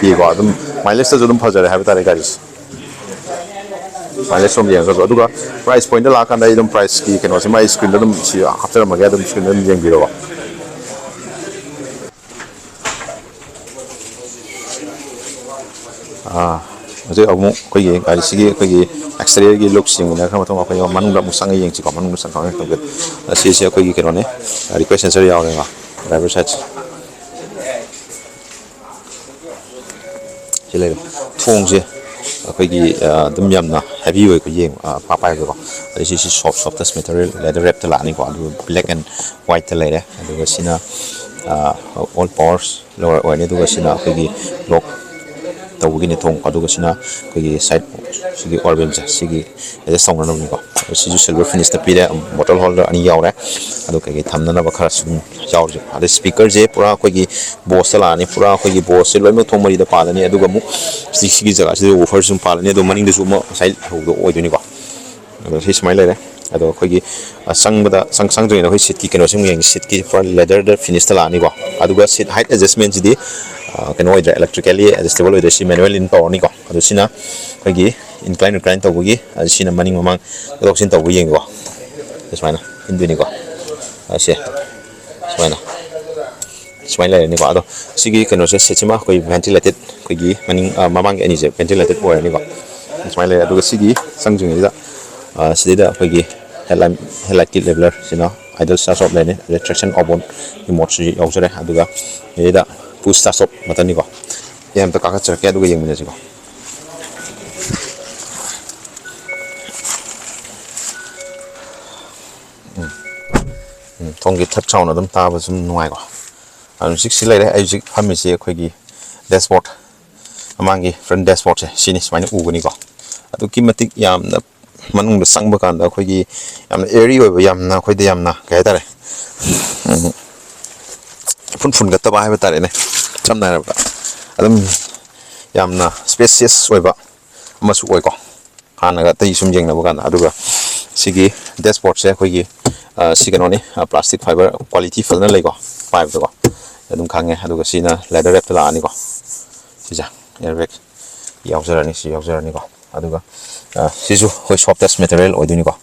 ꯄꯤꯀꯣ꯫ ꯑꯗꯨꯝ ꯃꯥꯏꯂꯦꯖꯇꯁꯨ ꯑꯗꯨꯝ ꯐꯖꯔꯦ ꯍꯥꯏꯕ ꯇꯥꯔꯦ ꯒꯥꯔꯤꯁꯦ꯫ ꯃꯥꯏꯂꯦꯖ ꯁꯣꯝ ꯌꯦꯡꯉꯒꯁꯨ꯫ ꯑꯗꯨꯒ ꯄ꯭ꯔꯥꯏꯁ ꯄꯣꯏꯟꯗ ꯂꯥꯛꯑꯀꯥꯟꯗ ꯑꯩ ꯑꯗꯨꯝ ꯄ꯭ꯔꯥꯏꯁꯀꯤ ꯀꯩꯅꯣꯁꯦ ꯃꯥꯏ ꯁ꯭ꯀ꯭ꯔꯤꯟꯗ ꯑꯗꯨꯝ ꯁꯤ ꯍꯥꯞꯆꯔꯝꯃꯒꯦ, ꯑꯗꯨꯝ ꯁ꯭ꯀ꯭ꯔꯤꯟꯗ ꯑꯗꯨꯝ ꯌꯦꯡꯕꯤꯔꯣ꯫ ꯑꯥ, ꯍꯧꯖꯤꯛ ꯑꯃꯨꯛ ꯑꯩꯈꯣꯏꯒꯤ ꯒꯥꯔꯤꯁꯤꯒꯤ ꯑꯩꯈꯣꯏꯒꯤ ꯑꯦꯛꯁꯇꯔꯤꯌꯔꯒꯤ ꯂꯨꯛꯁꯤꯡ ꯎꯅꯈ꯭ꯔ ꯃꯇꯨꯡꯗ ꯑꯩꯈꯣꯏ ꯃꯅꯨꯡꯗ ꯑꯃꯨꯛ ꯆꯪꯉ ꯌꯦꯡꯁꯤꯀꯣ꯫ ꯃꯅꯨꯡꯗ ꯆꯪꯉꯒ ꯑꯁꯤꯁꯦ ꯑꯩꯈꯣꯏꯒꯤ ꯀꯩꯅꯣꯅꯦ, ꯔꯤꯀ꯭ꯋꯦꯁ ꯁꯦꯟꯁꯔ ꯌꯥꯎꯔꯦꯀꯣ, ꯗ꯭ꯔꯥꯏꯚꯔ ꯁꯥꯏꯠꯁꯦ꯫ ꯁꯤ ꯂꯩꯔꯦ꯫ ꯊꯣꯡꯁꯦ ꯑꯩꯈꯣꯏꯒꯤ, ꯑ, ꯑꯗꯨꯝ ꯌꯥꯝꯅ ꯍꯦꯚꯤ ꯑꯣꯏꯀꯣ, ꯌꯦꯡ-, ꯑ, ꯄꯥ-, ꯄꯥꯏꯕꯗꯀꯣ꯫ ꯑꯗꯩ ꯁꯤꯁꯤ ꯁꯣꯐ, ꯁꯣꯐꯇꯦꯁ ꯃꯦꯇꯔꯤꯌꯦꯜ ꯂꯦꯗꯔ ꯔꯦꯞꯇ ꯂꯥꯛꯑꯅꯤꯀꯣ꯫ ꯑꯗꯨꯒ ꯕ꯭ꯂꯦꯛ ꯑꯦꯟ ꯋꯥꯏꯠꯇ ꯂꯩꯔꯦ꯫ ꯑꯗꯨꯒ ꯁꯤꯅ, ꯑ, ꯑꯣꯜ ꯄꯥꯋꯔꯁ ꯂꯣꯋꯔ ꯑꯣꯏꯔꯅꯤ꯫ ꯑꯗꯨꯒ ꯁꯤꯅ ꯑꯩꯈꯣꯏꯒꯤ ꯂꯣꯛ ꯇꯧꯕꯒꯤꯅꯤ ꯊꯣꯡ꯫ ꯑꯗꯨꯒ ꯁꯤꯅ ꯑꯩꯈꯣꯏꯒꯤ ꯁꯥꯏꯠ, ꯁꯤꯒꯤ ꯑꯣꯔꯕꯦꯜꯁꯦ, ꯁꯤꯒꯤ ꯑꯦꯗꯖꯁ ꯇꯧꯅꯅꯕꯅꯤꯀꯣ꯫ ꯁꯤꯁꯨ ꯁꯤꯜꯚꯔ ꯐꯤꯅꯤꯁꯇ ꯄꯤꯔꯦ, ꯕꯣꯇꯜ ꯍꯣꯜꯗꯔ ꯑꯅꯤ ꯌꯥꯎꯔꯦ꯫ ꯑꯗꯨ ꯀꯩꯀꯩ ꯊꯝꯅꯅꯕ ꯈꯔꯁꯨ ꯑꯗꯨꯝ ꯌꯥꯎꯔꯤ꯫ ꯑꯗꯩ ꯁ꯭ꯄꯤꯀꯔꯁꯦ ꯄꯨꯔꯥ ꯑꯩꯈꯣꯏꯒꯤ ꯕꯣꯁꯇ ꯂꯥꯛꯑꯅꯤ꯫ ꯄꯨꯔꯥ ꯑꯩꯈꯣꯏꯒꯤ ꯕꯣꯁꯁꯦ ꯂꯣꯏꯅꯃꯛ ꯊꯣꯡ ꯃꯔꯤꯗ ꯄꯥꯜꯂꯅꯤ꯫ ꯑꯗꯨꯒ ꯑꯃꯨꯛ ꯁꯤ-, ꯁꯤꯒꯤ ꯖꯒꯥꯁꯤꯗ ꯋꯨꯐꯔꯁꯨ ꯑꯗꯨꯝ ꯄꯥꯜꯂꯅꯤ꯫ ꯑꯗꯣ ꯃꯅꯤꯡꯗꯁꯨ ꯑꯃ ꯉꯁꯥꯏ ꯂꯩꯍꯧꯕꯗꯣ ꯑꯣꯏꯗꯣꯏꯅꯤꯀꯣ꯫ ꯑꯗꯣ ꯁꯤ ꯁꯨꯃꯥꯏꯅ ꯂꯩꯔꯦ꯫ ꯑꯗꯣ ꯑꯩꯈꯣꯏꯒꯤ, ꯑ, ꯆꯪꯕꯗ, ꯆꯪ-, ꯆꯪꯗ꯭ꯔꯤꯉꯩꯗ ꯑꯩꯈꯣꯏ ꯁꯤꯠꯀꯤ ꯀꯩꯅꯣꯁꯤ ꯑꯃꯨꯛ ꯌꯦꯡꯒꯦ꯫ ꯁꯤꯠꯀꯤ ꯄꯨꯔꯥ ꯂꯦꯗꯔꯗ ꯐꯤꯅꯤꯁꯇ ꯂꯥꯛꯑꯅꯤꯀꯣ꯫ ꯑꯗꯨꯒ ꯁꯤꯠ ꯍꯥꯏꯠ ꯑꯦꯗꯖꯁꯃꯦꯟꯁꯤꯗꯤ, ꯑ, ꯀꯩꯅꯣ ꯑꯣꯏꯗ꯭ꯔꯦ, ꯏꯂꯦꯛꯇ꯭ꯔꯤꯀꯦꯜꯂꯤ ꯑꯦꯗꯖꯁꯇꯦꯕꯜ ꯑꯣꯏꯗ꯭ꯔꯦ꯫ ꯁꯤ ꯃꯦꯅꯨꯋꯦꯜ ꯏꯟ ꯇꯧꯔꯅꯤꯀꯣ꯫ ꯑꯗꯣ ꯁꯤꯅ ꯑꯩꯈꯣꯏꯒꯤ ꯏꯟꯀ꯭ꯂꯥꯏꯟ ꯔꯤꯀ꯭ꯂꯥꯏꯟ ꯇꯧꯕꯒꯤ, ꯑ, ꯁꯤꯅ ꯃꯅꯤꯡ ꯃꯃꯥꯡ ꯂꯧꯊꯣꯛ ꯂꯧꯁꯤꯟ ꯇꯧꯕꯒꯤ ꯌꯦꯡꯉꯤꯀꯣ꯫ ꯁꯨꯃꯥꯏꯅ ꯏꯟꯗꯣꯏꯅꯤꯀꯣ꯫ ꯑꯁꯦ ꯁꯨꯃꯥꯏꯅ꯫ ꯁꯨꯃꯥꯏꯅ ꯂꯩꯔꯅꯤꯀꯣ꯫ ꯑꯗꯣ ꯁꯤꯒꯤ ꯀꯩꯅꯣꯁꯦ, ꯁꯤꯠꯁꯤꯃ ꯑꯩꯈꯣꯏ ꯚꯦꯟꯇꯤꯂꯦꯇꯦꯠ, ꯑꯩꯈꯣꯏꯒꯤ ꯃꯅꯤꯡ, ꯑ, ꯃꯃꯥꯡꯒꯤ ꯑꯅꯤꯁꯦ ꯚꯦꯟꯇꯤꯂꯦꯇꯦꯠ ꯑꯣꯏꯔꯅꯤꯀꯣ꯫ ꯁꯨꯃꯥꯏꯅ ꯂꯩꯔꯦ꯫ ꯑꯗꯨꯒ ꯁꯤꯒꯤ ꯆꯪꯗ꯭ꯔꯤꯉꯩꯗ, ꯑ, ꯁꯤꯗꯩꯗ ꯑꯩꯈꯣꯏꯒꯤ ꯍꯦꯗꯂꯥꯏꯠ, ꯍꯦꯗꯂꯥꯏꯠꯀꯤ ꯂꯦꯕꯂꯔꯁꯤꯅ ꯑꯥꯏꯗꯜ ꯁ꯭ꯇꯥꯔꯠ ꯁ꯭ꯇꯣꯞ ꯂꯩꯔꯅꯤ, ꯔꯤꯇ꯭ꯔꯦꯛꯁꯟ ꯑꯣꯐ ꯑꯣꯟꯒꯤ ꯃꯣꯗꯁꯨ ꯌꯥꯎꯖꯔꯦ꯫ ꯑꯗꯨꯒ ꯁꯤꯗꯩꯗ ꯄꯨꯁ ꯁ꯭ꯇꯥꯔꯠ ꯁ꯭ꯇꯣꯞ ꯕꯇꯟꯅꯤꯀꯣ꯫ ꯁꯤ ꯑꯝꯇ ꯀꯥꯈꯠꯆꯔꯛꯀꯦ, ꯑꯗꯨꯒ ꯌꯦꯡꯃꯤꯟꯅꯁꯤꯀꯣ꯫ ꯎꯝ꯫ ꯎꯝ, ꯊꯣꯡꯒꯤ ꯊꯛ ꯆꯥꯎꯅ ꯑꯗꯨꯝ ꯇꯥꯕ ꯁꯨꯝ ꯅꯨꯡꯉꯥꯏꯀꯣ꯫ ꯑꯗꯨ ꯍꯧꯖꯤꯛ ꯁꯤ ꯂꯩꯔꯦ꯫ ꯑꯩ ꯍꯧꯖꯤꯛ ꯐꯝꯃꯤꯁꯤ ꯑꯩꯈꯣꯏꯒꯤ ꯗꯦꯁꯕꯣꯔꯗ, ꯃꯃꯥꯡꯒꯤ ꯐ꯭ꯔꯟ ꯗꯦꯁꯕꯣꯔꯗꯁꯦ ꯁꯤꯅꯤ꯫ ꯁꯨꯃꯥꯏꯅ ꯎꯒꯅꯤꯀꯣ꯫ ꯑꯗꯨꯛꯀꯤ ꯃꯇꯤꯛ ꯌꯥꯝꯅ ꯃꯅꯨꯡꯗ ꯆꯪꯕ ꯀꯥꯟꯗ ꯑꯩꯈꯣꯏꯒꯤ ꯌꯥꯝꯅ ꯑꯦꯔꯤ ꯑꯣꯏꯕ, ꯌꯥꯝꯅ ꯑꯩꯈꯣꯏꯗ ꯌꯥꯝꯅ ꯀꯩ ꯍꯥꯏꯇꯥꯔꯦ, ꯎꯝ, ꯏꯐꯨꯟ ꯐꯨꯟꯒꯠꯇꯕ ꯍꯥꯏꯕ ꯇꯥꯔꯦꯅꯦ, ꯁꯝꯅ ꯍꯥꯏꯔꯕꯗ ꯑꯗꯨꯝ ꯌꯥꯝꯅ ꯁ꯭ꯄꯦꯁꯤꯌꯁ ꯑꯣꯏꯕ ꯑꯃꯁꯨ ꯑꯣꯏꯀꯣ, ꯍꯥꯟꯅꯒ ꯑꯇꯩ ꯁꯨꯝ ꯌꯦꯡꯅꯕ ꯀꯥꯟꯗ꯫ ꯑꯗꯨꯒ ꯁꯤꯒꯤ ꯗꯦꯁꯕꯣꯔꯗꯁꯦ ꯑꯩꯈꯣꯏꯒꯤ, ꯑ, ꯁꯤ ꯀꯩꯅꯣꯅꯤ, ꯑ, ꯄ꯭ꯂꯥꯁꯇꯤꯛ ꯐꯥꯏꯕꯔ ꯀ꯭ꯋꯥꯂꯤꯇꯤ ꯐꯖꯅ ꯂꯩꯀꯣ, ꯄꯥꯏꯕꯗꯀꯣ ꯑꯗꯨꯝ ꯈꯪꯉꯦ꯫ ꯑꯗꯨꯒ ꯁꯤꯅ ꯂꯦꯗꯔ ꯔꯦꯞꯇ ꯂꯥꯛꯑꯅꯤꯀꯣ, ꯁꯤꯁꯦ ꯑꯦꯌꯔꯕꯦꯒ ꯌꯥꯎꯖꯔꯅꯤ, ꯁꯤ ꯌꯥꯎꯖꯔꯅꯤꯀꯣ꯫ ꯑꯗꯨꯒ, ꯑ, ꯁꯤꯁꯨ ꯑꯩꯈꯣꯏ ꯁꯣꯐꯇꯦꯁ ꯃꯦꯇꯔꯤꯌꯦꯜ ꯑꯣꯏꯗꯣꯏꯅꯤꯀꯣ꯫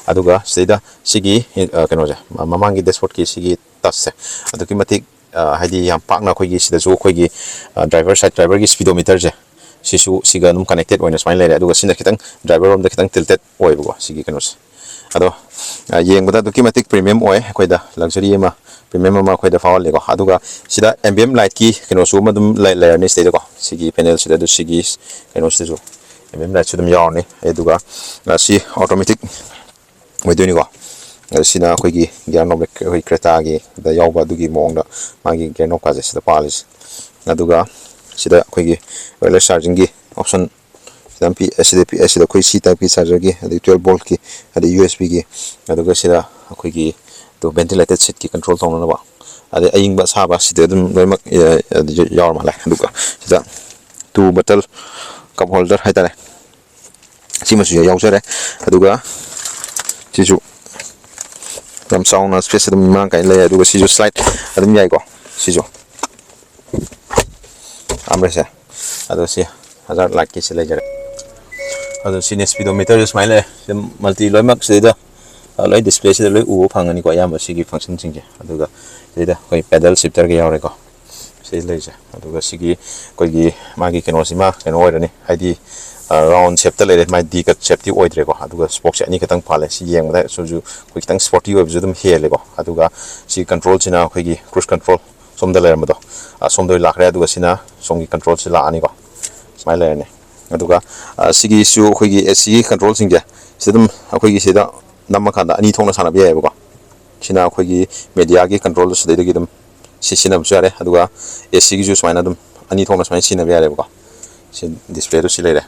ꯑꯗꯨꯒ ꯁꯤꯗꯩꯗ ꯁꯤꯒꯤ, ꯑ, ꯀꯩꯅꯣꯁꯦ, ꯃ-, ꯃꯃꯥꯡꯒꯤ ꯗꯦꯁꯕꯣꯔꯗꯀꯤ ꯁꯤꯒꯤ ꯇꯁꯁꯦ ꯑꯗꯨꯛꯀꯤ ꯃꯇꯤꯛ, ꯑ, ꯍꯥꯏꯗꯤ ꯌꯥꯝ ꯄꯥꯛꯅ ꯑꯩꯈꯣꯏꯒꯤ ꯁꯤꯗꯁꯨ ꯑꯩꯈꯣꯏꯒꯤ, ꯑ, ꯗ꯭ꯔꯥꯏꯚꯔ ꯁꯥꯏꯠ, ꯗ꯭ꯔꯥꯏꯚꯔꯒꯤ ꯁ꯭ꯄꯤꯗꯣꯃꯤꯇꯔꯁꯦ, ꯁꯤꯁꯨ ꯁꯤꯒ ꯑꯗꯨꯝ ꯀꯅꯦꯛꯇꯦꯠ ꯑꯣꯏꯅ ꯁꯨꯃꯥꯏꯅ ꯂꯩꯔꯦ꯫ ꯑꯗꯨꯒ ꯁꯤꯅ ꯈꯤꯇꯪ ꯗ꯭ꯔꯥꯏꯚꯔ ꯔꯣꯝꯗ ꯈꯤꯇꯪ ꯇꯤꯜꯇꯦꯠ ꯑꯣꯏꯕꯀꯣ, ꯁꯤꯒꯤ ꯀꯩꯅꯣꯁꯦ꯫ ꯑꯗꯣ, ꯑ, ꯌꯦꯡꯕꯗ ꯑꯗꯨꯛꯀꯤ ꯃꯇꯤꯛ ꯄ꯭ꯔꯤꯃꯤꯌꯝ ꯑꯣꯏ, ꯑꯩꯈꯣꯏꯗ ꯂꯛꯖꯔꯤ ꯑꯃ, ꯄ꯭ꯔꯤꯃꯤꯌꯝ ꯑꯃ ꯑꯩꯈꯣꯏꯗ ꯐꯥꯎꯍꯜꯂꯦꯀꯣ꯫ ꯑꯗꯨꯒ ꯁꯤꯗ ꯑꯦꯝꯕꯤꯌꯦꯟ ꯂꯥꯏꯠꯀꯤ ꯀꯩꯅꯣꯁꯨ ꯑꯃ ꯑꯗꯨꯝ ꯂꯩ-, ꯂꯩꯔꯅꯤ ꯁꯤꯗꯩꯗꯀꯣ, ꯁꯤꯒꯤ ꯄꯦꯅꯦꯜꯁꯤꯗ, ꯑꯗꯨ ꯁꯤꯒꯤ ꯀꯩꯅꯣꯁꯤꯗꯁꯨ ꯑꯦꯝꯕꯤꯌꯦꯟ ꯂꯥꯏꯠꯁꯨ ꯑꯗꯨꯝ ꯌꯥꯎꯔꯅꯤ꯫ ꯑꯗꯨꯒ, ꯑ, ꯁꯤ ꯑꯣꯇꯣꯃꯦꯇꯤꯛ ꯑꯣꯏꯗꯣꯏꯅꯤꯀꯣ꯫ ꯑꯗ ꯁꯤꯅ ꯑꯩꯈꯣꯏꯒꯤ ꯒꯤꯌꯥꯔ ꯅꯣꯕ, ꯑꯩꯈꯣꯏ ꯀ꯭ꯔꯦꯇꯥꯒꯤꯗ ꯌꯥꯎꯕ ꯑꯗꯨꯒꯤ ꯃꯑꯣꯡꯗ ꯃꯥꯒꯤ ꯒꯤꯌꯥꯔ ꯅꯣꯕꯀꯥꯁꯦ ꯁꯤꯗ ꯄꯥꯜꯂꯤꯁꯦ꯫ ꯑꯗꯨꯒ ꯁꯤꯗ ꯑꯩꯈꯣꯏꯒꯤ ꯋꯥꯌꯔꯂꯦꯁ ꯆꯥꯔꯖꯤꯡꯒꯤ ꯑꯣꯞꯁꯟ ꯁꯤꯗ ꯑꯃ ꯄꯤ, ꯑꯁꯤꯗ ꯄꯤ, ꯑꯁꯤꯗ ꯑꯩꯈꯣꯏ ꯁꯤ ꯇꯥꯏꯞꯀꯤ ꯆꯥꯔꯖꯔꯒꯤ, ꯑꯗꯩ ꯇ꯭ꯋꯦꯜꯞ ꯚꯣꯜꯠꯀꯤ, ꯑꯗꯩ ꯌꯨ ꯑꯦꯁ ꯕꯤꯒꯤ, ꯑꯗꯨꯒ ꯁꯤꯗ ꯑꯩꯈꯣꯏꯒꯤ ꯇꯨ ꯚꯦꯟꯇꯤꯂꯦꯇꯦꯠ ꯁꯤꯠꯀꯤ ꯀꯟꯇ꯭ꯔꯣꯜ ꯇꯧꯅꯅꯕ, ꯑꯗꯩ ꯑꯌꯤꯡꯕ ꯑꯁꯥꯕ ꯁꯤꯗ ꯑꯗꯨꯝ ꯂꯣꯏꯅꯃꯛ, ꯑ, ꯑ, ꯌꯥꯎꯔ ꯃꯥꯜꯂꯦ꯫ ꯑꯗꯨꯒ ꯁꯤꯗ ꯇꯨ ꯕꯣꯇꯜ ꯀꯞ ꯍꯣꯜꯗꯔ ꯍꯥꯏꯇꯥꯔꯦ, ꯁꯤꯃꯁꯨ ꯌꯥꯎꯖꯔꯦ꯫ ꯑꯗꯨꯒ ꯁꯤꯁꯨ ꯌꯥꯝ ꯆꯥꯎꯅ ꯁ꯭ꯄꯦꯁ ꯑꯗꯨꯝ ꯃꯔꯥꯡ ꯀꯥꯏꯅ ꯂꯩ꯫ ꯑꯗꯨꯒ ꯁꯤꯁꯨ ꯁ꯭ꯂꯥꯏꯠ ꯑꯗꯨꯝ ꯌꯥꯏꯀꯣ, ꯁꯤꯁꯨ ꯑꯥꯔꯝꯔꯦꯁꯁꯦ꯫ ꯑꯗꯣ ꯁꯤ ꯍꯖꯥꯔ ꯂꯥꯏꯠꯀꯤꯁꯤ ꯂꯩꯖꯔꯦ꯫ ꯑꯗꯣ ꯁꯤꯅꯤ ꯁ꯭ꯄꯤꯗꯣꯃꯤꯇꯔꯁꯦ ꯁꯨꯃꯥꯏꯅ ꯂꯩꯔꯦ꯫ ꯁꯤ ꯃꯜꯇꯤ ꯂꯣꯏꯅꯃꯛ ꯁꯤꯗꯩꯗ, ꯑ, ꯂꯣꯏ ꯗꯤꯁꯄ꯭ꯂꯦꯁꯤꯗ ꯂꯣꯏ ꯎꯕ ꯐꯪꯒꯅꯤꯀꯣ, ꯑꯌꯥꯝꯕ ꯁꯤꯒꯤ ꯐꯪꯁꯟꯁꯤꯡꯁꯦ꯫ ꯑꯗꯨꯒ ꯁꯤꯗꯩꯗ ꯑꯩꯈꯣꯏ ꯄꯦꯗꯜ ꯁꯤꯐꯇꯔꯒ ꯌꯥꯎꯔꯦꯀꯣ꯫ ꯁꯤ ꯂꯩꯁꯦ꯫ ꯑꯗꯨꯒ ꯁꯤꯒꯤ ꯑꯩꯈꯣꯏꯒꯤ ꯃꯥꯒꯤ ꯀꯩꯅꯣꯁꯤꯃ ꯀꯩꯅꯣ ꯑꯣꯏꯔꯅꯤ, ꯍꯥꯏꯗꯤ, ꯑ, ꯔꯥꯎꯟ ꯁꯦꯞꯇ ꯂꯩꯔꯦ, ꯃꯥꯏ ꯗꯤ ꯀꯠ ꯁꯦꯞꯇꯤ ꯑꯣꯏꯗ꯭ꯔꯦꯀꯣ꯫ ꯑꯗꯨꯒ ꯁ꯭ꯄꯣꯛꯁꯦ ꯑꯅꯤꯈꯛꯇꯪ ꯄꯥꯜꯂꯦ꯫ ꯁꯤ ꯌꯦꯡꯕꯗ ꯁꯨꯝꯁꯨ ꯑꯩꯈꯣꯏ ꯈꯤꯇꯪ ꯁ꯭ꯄꯣꯔꯇꯤ ꯑꯣꯏꯕꯁꯨ ꯑꯗꯨꯝ ꯍꯦꯜꯂꯦꯀꯣ꯫ ꯑꯗꯨꯒ ꯁꯤ ꯀꯟꯇ꯭ꯔꯣꯜꯁꯤꯅ ꯑꯩꯈꯣꯏꯒꯤ ꯀ꯭ꯔꯨꯖ ꯀꯟꯇ꯭ꯔꯣꯜ ꯁꯣꯝꯗ ꯂꯩꯔꯝꯕꯗꯣ, ꯑ, ꯁꯣꯝꯗ ꯑꯣꯏꯅ ꯂꯥꯛꯈ꯭ꯔꯦ꯫ ꯑꯗꯨꯒ ꯁꯤꯅ ꯁꯣꯝꯒꯤ ꯀꯟꯇ꯭ꯔꯣꯜꯁꯤ ꯂꯥꯛꯑꯅꯤꯀꯣ꯫ ꯁꯨꯃꯥꯏꯅ ꯂꯩꯔꯅꯤ꯫ ꯑꯗꯨꯒ, ꯑ, ꯁꯤꯒꯤꯁꯨ ꯑꯩꯈꯣꯏꯒꯤ ꯑꯦ ꯁꯤꯒꯤ ꯀꯟꯇ꯭ꯔꯣꯜꯁꯤꯡꯁꯦ ꯁꯤ ꯑꯗꯨꯝ ꯑꯩꯈꯣꯏꯒꯤ ꯁꯤꯗ ꯅꯝꯃꯀꯥꯟꯗ ꯑꯅꯤ ꯊꯣꯛꯅ ꯁꯥꯟꯅꯕ ꯌꯥꯏꯑꯕꯀꯣ꯫ ꯁꯤꯅ ꯑꯩꯈꯣꯏꯒꯤ ꯃꯦꯗꯤꯌꯥꯒꯤ ꯀꯟꯇ꯭ꯔꯣꯜꯗꯨ ꯁꯤꯗꯩꯗꯒꯤ ꯑꯗꯨꯝ ꯁꯤ ꯁꯤꯖꯤꯟꯅꯕꯁꯨ ꯌꯥꯔꯦ꯫ ꯑꯗꯨꯒ ꯑꯦ ꯁꯤꯒꯤꯁꯨ ꯁꯨꯃꯥꯏꯅ ꯑꯗꯨꯝ ꯑꯅꯤ ꯊꯣꯛꯅ ꯁꯨꯃꯥꯏꯅ ꯁꯤꯖꯤꯟꯅꯕ ꯌꯥꯔꯦꯕꯀꯣ꯫ ꯁꯤ ꯗꯤꯁꯄ꯭ꯂꯦꯗꯨ ꯁꯤ ꯂꯩꯔꯦ꯫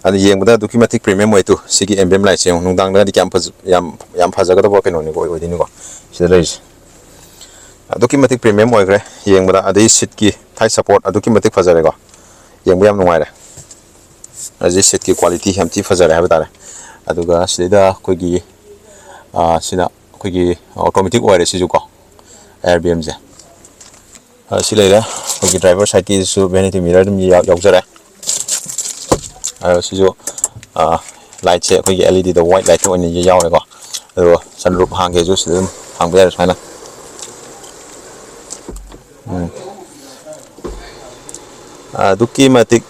ꯑꯗꯨ ꯌꯦꯡꯕꯗ ꯑꯗꯨꯛꯀꯤ ꯃꯇꯤꯛ premium ꯑꯣꯏ꯫ ꯇꯨ, ꯁꯤꯒꯤ emblem lightꯁꯦ ꯌꯦꯡꯉꯨ, ꯅꯨꯡꯗꯥꯡꯗꯒꯗꯤ ꯀꯌꯥꯝ ꯐꯖ-, ꯌꯥꯝ, ꯌꯥꯝ ꯐꯖꯒꯗꯕ ꯀꯩꯅꯣꯅꯤꯀꯣ, ꯑꯣꯏꯗꯣꯏꯅꯤꯀꯣ꯫ ꯁꯤꯗ ꯂꯩꯔꯤꯁꯦ ꯑꯗꯨꯛꯀꯤ ꯃꯇꯤꯛ premium ꯑꯣꯏꯈ꯭ꯔꯦ ꯌꯦꯡꯕꯗ꯫ ꯑꯗꯩ seatꯀꯤ thigh support ꯑꯗꯨꯛꯀꯤ ꯃꯇꯤꯛ ꯐꯖꯔꯦꯀꯣ, ꯌꯦꯡꯕ ꯌꯥꯝ ꯅꯨꯡꯉꯥꯏꯔꯦ꯫ ꯑꯗꯩ seatꯀꯤ quality ꯌꯥꯝ ꯊꯤ ꯐꯖꯔꯦ ꯍꯥꯏꯕ ꯇꯥꯔꯦ꯫ ꯑꯗꯨꯒ ꯁꯤꯗꯩꯗ ꯑꯩꯈꯣꯏꯒꯤ, ꯑꯥ, ꯁꯤꯅ ꯑꯩꯈꯣꯏꯒꯤ automatic ꯑꯣꯏꯔꯦ ꯁꯤꯁꯨ ꯀꯣ, air BMꯁꯦ꯫ ꯑ, ꯁꯤ ꯂꯩꯔꯦ꯫ ꯑꯩꯈꯣꯏꯒꯤ driver sideꯀꯤꯁꯨ vanity mirror ꯑꯗꯨꯝ ꯌꯥꯎ-, ꯌꯥꯎꯖꯔꯦ꯫ ꯑꯗꯣ ꯁꯤꯁꯨ, ꯑ, lightꯁꯦ ꯑꯩꯈꯣꯏꯒꯤ LEDꯗ white lightꯇ ꯑꯣꯏꯅ ꯌꯥꯎꯔꯦꯀꯣ꯫ ꯑꯗꯨꯒ sunroof ꯍꯥꯡꯒꯦꯁꯨ ꯁꯤꯗ ꯑꯗꯨꯝ ꯍꯥꯡꯕ ꯌꯥꯔꯦ ꯁꯨꯃꯥꯏꯅ꯫ ꯎꯝ꯫ ꯑꯗꯨꯛꯀꯤ ꯃꯇꯤꯛ,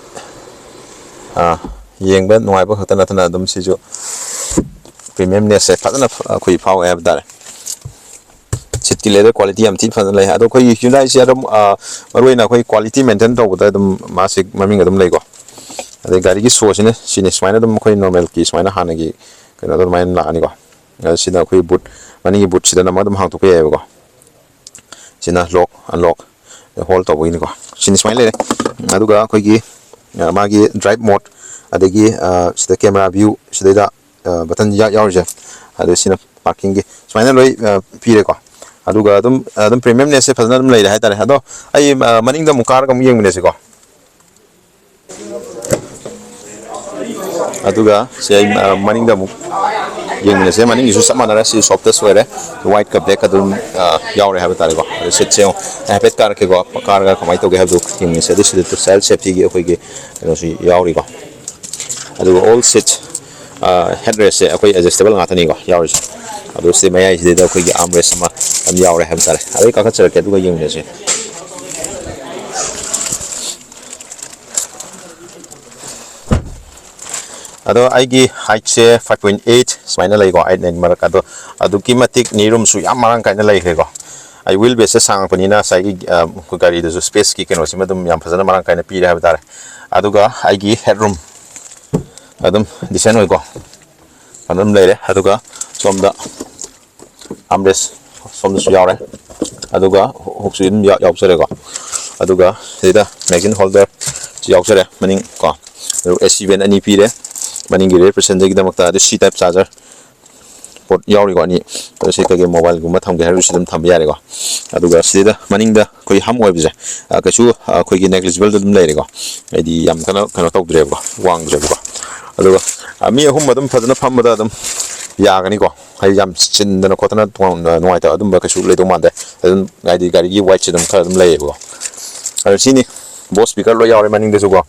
ꯑ, ꯌꯦꯡꯕ ꯅꯨꯡꯉꯥꯏꯕ ꯈꯛꯇ ꯅꯠꯇꯅ ꯑꯗꯨꯝ ꯁꯤꯁꯨ premiumnessꯁꯦ ꯐꯖꯅ ꯑꯩꯈꯣꯏ ꯐꯥꯎꯋꯦ ꯍꯥꯏꯕ ꯇꯥꯔꯦ꯫ Seatꯀꯤ leather quality ꯌꯥꯝ ꯊꯤ ꯐꯖꯅ ꯂꯩ꯫ ꯑꯗꯣ ꯑꯩꯈꯣꯏꯒꯤ Hyundaiꯁꯦ ꯑꯗꯨꯝ, ꯑ, ꯃꯔꯨꯑꯣꯏꯅ ꯑꯩꯈꯣꯏ quality maintain ꯇꯧꯕꯗ ꯑꯗꯨꯝ ꯃꯥꯁꯦ ꯃꯃꯤꯡ ꯑꯗꯨꯝ ꯂꯩꯀꯣ꯫ ꯑꯗꯩ ꯒꯥꯔꯤꯒꯤ showꯁꯤꯅ ꯁꯤꯅꯤ, ꯁꯨꯃꯥꯏꯅ ꯑꯗꯨꯝ ꯑꯩꯈꯣꯏ normalꯀꯤ ꯁꯨꯃꯥꯏꯅ ꯍꯥꯟꯅꯒꯤ ꯀꯩꯅꯣꯗꯣ ꯑꯗꯨꯃꯥꯏꯅ ꯂꯥꯛꯑꯅꯤꯀꯣ꯫ ꯑꯗꯣ ꯁꯤꯅ ꯑꯩꯈꯣꯏ boot, ꯃꯅꯤꯡꯒꯤ bootꯁꯤꯗ ꯅꯝꯃꯒ ꯑꯗꯨꯝ ꯍꯥꯡꯗꯣꯛꯄ ꯌꯥꯏꯑꯕꯀꯣ꯫ ꯁꯤꯅ lock, unlock, hold ꯇꯧꯕꯒꯤꯅꯤꯀꯣ꯫ ꯁꯤꯅꯤ ꯁꯨꯃꯥꯏꯅ ꯂꯩꯔꯦ꯫ ꯑꯗꯨꯒ ꯑꯩꯈꯣꯏꯒꯤ, ꯑ, ꯃꯥꯒꯤ drive mode, ꯑꯗꯒꯤ, ꯑ, ꯁꯤꯗ camera view, ꯁꯤꯗꯩꯗ, ꯑ, button ꯌꯥ-, ꯌꯥꯎꯔꯤꯁꯦ꯫ ꯑꯗꯨ ꯁꯤꯅ parkingꯒꯤ ꯁꯨꯃꯥꯏꯅ ꯂꯣꯏ, ꯑ, ꯄꯤꯔꯦꯀꯣ꯫ ꯑꯗꯨꯒ ꯑꯗꯨꯝ, ꯑꯗꯨꯝ premiumnessꯁꯦ ꯐꯖꯅ ꯑꯗꯨꯝ ꯂꯩꯔꯦ ꯍꯥꯏꯇꯥꯔꯦ꯫ ꯑꯗꯣ ꯑꯩ, ꯑ, ꯃꯅꯤꯡꯗ ꯑꯃꯨꯛ ꯀꯥꯔꯒ ꯑꯃꯨꯛ ꯌꯦꯡꯃꯤꯟꯅꯁꯤꯀꯣ꯫ ꯑꯗꯨꯒ ꯁꯤ ꯑꯩ, ꯑ, ꯃꯅꯤꯡꯗ ꯑꯃꯨꯛ ꯌꯦꯡꯃꯤꯟꯅꯁꯦ꯫ ꯃꯅꯤꯡꯒꯤꯁꯨ ꯆꯞ ꯃꯥꯟꯅꯔꯦ꯫ ꯁꯤ soft touch ꯑꯣꯏꯔꯦ꯫ Whiteꯀ blackꯀ ꯑꯗꯨꯝ, ꯑ, ꯌꯥꯎꯔꯦ ꯍꯥꯏꯕ ꯇꯥꯔꯦꯀꯣ꯫ ꯑꯗꯨ seatꯁꯦ ꯌꯦꯡꯉꯨ꯫ ꯑꯩ ꯍꯥꯏꯐꯦꯠ ꯀꯥꯔꯛꯀꯦꯀꯣ꯫ ꯀꯥꯔꯒ ꯀꯃꯥꯏꯅ ꯇꯧꯒꯦ ꯍꯥꯏꯕꯗꯨ ꯌꯦꯡꯃꯤꯟꯅꯁꯦ꯫ ꯑꯗꯨ ꯁꯤꯗ child safetyꯒꯤ ꯑꯩꯈꯣꯏꯒꯤ ꯀꯩꯅꯣꯁꯨ ꯌꯥꯎꯔꯤꯀꯣ꯫ ꯑꯗꯨꯒ all seat, ꯑ, headrestꯁꯦ ꯑꯩꯈꯣꯏ adjustable ꯉꯥꯛꯇꯅꯤꯀꯣ ꯌꯥꯎꯔꯤꯁꯦ꯫ ꯑꯗꯨ ꯁꯤꯗ ꯃꯌꯥꯏꯁꯤꯗꯩꯗ ꯑꯩꯈꯣꯏꯒꯤ armrest ꯑꯃ ꯑꯗꯨꯝ ꯌꯥꯎꯔꯦ ꯍꯥꯏꯕ ꯇꯥꯔꯦ꯫ ꯑꯗꯩ ꯀꯥꯈꯠꯆꯔꯛꯀꯦ ꯑꯗꯨꯒ ꯌꯦꯡꯃꯤꯟꯅꯁꯦ꯫ ꯑꯗꯣ ꯑꯩꯒꯤ heightꯁꯦ five point eight ꯁꯨꯃꯥꯏꯅ ꯂꯩꯀꯣ, eight nine ꯃꯔꯛ꯫ ꯑꯗꯣ ꯑꯗꯨꯛꯀꯤ ꯃꯇꯤꯛ knee roomꯁꯨ ꯌꯥꯝ ꯃꯔꯥꯡ ꯀꯥꯏꯅ ꯂꯩꯈ꯭ꯔꯦꯀꯣ꯫ ꯑꯩ wheelbaseꯁꯦ ꯁꯥꯡꯉꯛꯄꯅꯤꯅ ꯉꯁꯥꯏꯒꯤ, ꯑ, ꯑꯩꯈꯣꯏ ꯒꯥꯔꯤꯗꯁꯨ spaceꯀꯤ ꯀꯩꯅꯣꯁꯤꯃ ꯑꯗꯨꯝ ꯌꯥꯝ ꯐꯖꯅ ꯃꯔꯥꯡ ꯀꯥꯏꯅ ꯄꯤꯔꯦ ꯍꯥꯏꯕ ꯇꯥꯔꯦ꯫ ꯑꯗꯨꯒ ꯑꯩꯒꯤ headroom ꯑꯗꯨꯝ decent ꯑꯣꯏꯀꯣ, ꯑꯗꯨꯝ ꯂꯩꯔꯦ꯫ ꯑꯗꯨꯒ ꯁꯣꯝꯗ armrest ꯁꯣꯝꯗꯁꯨ ꯌꯥꯎꯔꯦ꯫ ꯑꯗꯨꯒ hookꯁꯨ ꯑꯗꯨꯝ ꯌꯥꯎ-, ꯌꯥꯎꯖꯔꯦꯀꯣ꯫ ꯑꯗꯨꯒ ꯁꯤꯗ magazine holderꯁꯨ ꯌꯥꯎꯖꯔꯦ ꯃꯅꯤꯡ ꯀꯣ꯫ ꯑꯗꯨ ꯑꯦ ꯁꯤ ꯚꯦꯟ ꯑꯅꯤ ꯄꯤꯔꯦ꯫ ꯃꯅꯤꯡꯒꯤ ꯔꯦ ꯄ꯭ꯔꯁꯟꯗꯒꯤꯗꯃꯛꯇ ꯑꯗꯨ ꯁꯤ ꯇꯥꯏꯞ ꯆꯥꯔꯖꯔ ꯄꯣꯔꯠ ꯌꯥꯎꯔꯤꯀꯣ ꯑꯅꯤ꯫ ꯑꯗꯨ ꯁꯤ ꯀꯩꯀꯩ ꯃꯣꯕꯥꯏꯜꯒꯨꯝꯕ ꯊꯝꯒꯦ ꯍꯥꯏꯔꯁꯨ ꯁꯤ ꯑꯗꯨꯝ ꯊꯝꯕ ꯌꯥꯔꯦꯀꯣ꯫ ꯑꯗꯨꯒ ꯁꯤꯗ ꯃꯅꯤꯡꯗ ꯑꯩꯈꯣꯏ ꯍꯝ ꯑꯣꯏꯕꯁꯦ, ꯑ, ꯀꯩꯁꯨ, ꯑ, ꯑꯩꯈꯣꯏꯒꯤ ꯅꯦꯒ꯭ꯂꯤꯖꯤꯕꯜꯗ ꯑꯗꯨꯝ ꯂꯩꯔꯦꯀꯣ꯫ ꯍꯥꯏꯗꯤ ꯌꯥꯝ ꯀꯟꯅ ꯀꯩꯅꯣ ꯇꯧꯗ꯭ꯔꯦꯕꯀꯣ, ꯋꯥꯡꯗ꯭ꯔꯦꯕꯀꯣ꯫ ꯑꯗꯨꯒ, ꯑ, ꯃꯤ ꯑꯍꯨꯝ ꯑꯗꯨꯝ ꯐꯖꯅ ꯐꯝꯕꯗ ꯑꯗꯨꯝ ꯌꯥꯒꯅꯤꯀꯣ꯫ ꯍꯥꯏꯗꯤ ꯌꯥꯝ ꯆꯤꯟꯗꯅ ꯈꯣꯠꯇꯅ ꯇꯣꯉꯥꯟꯅ ꯅꯨꯡꯉꯥꯏꯇꯕ ꯑꯗꯨꯝꯕ ꯀꯩꯁꯨ ꯂꯩꯗꯧ ꯃꯥꯟꯗꯦ꯫ ꯑꯗꯨꯝ ꯍꯥꯏꯗꯤ ꯒꯥꯔꯤꯒꯤ ꯋꯥꯏꯠꯁꯦ ꯑꯗꯨꯝ ꯈꯔ ꯑꯗꯨꯝ ꯂꯩꯌꯦꯕꯀꯣ꯫ ꯑꯗꯣ ꯁꯤꯅꯤ, ꯕꯣꯁ ꯁ꯭ꯄꯤꯀꯔ ꯂꯣꯏ ꯌꯥꯎꯔꯦ ꯃꯅꯤꯡꯗꯁꯨꯀꯣ꯫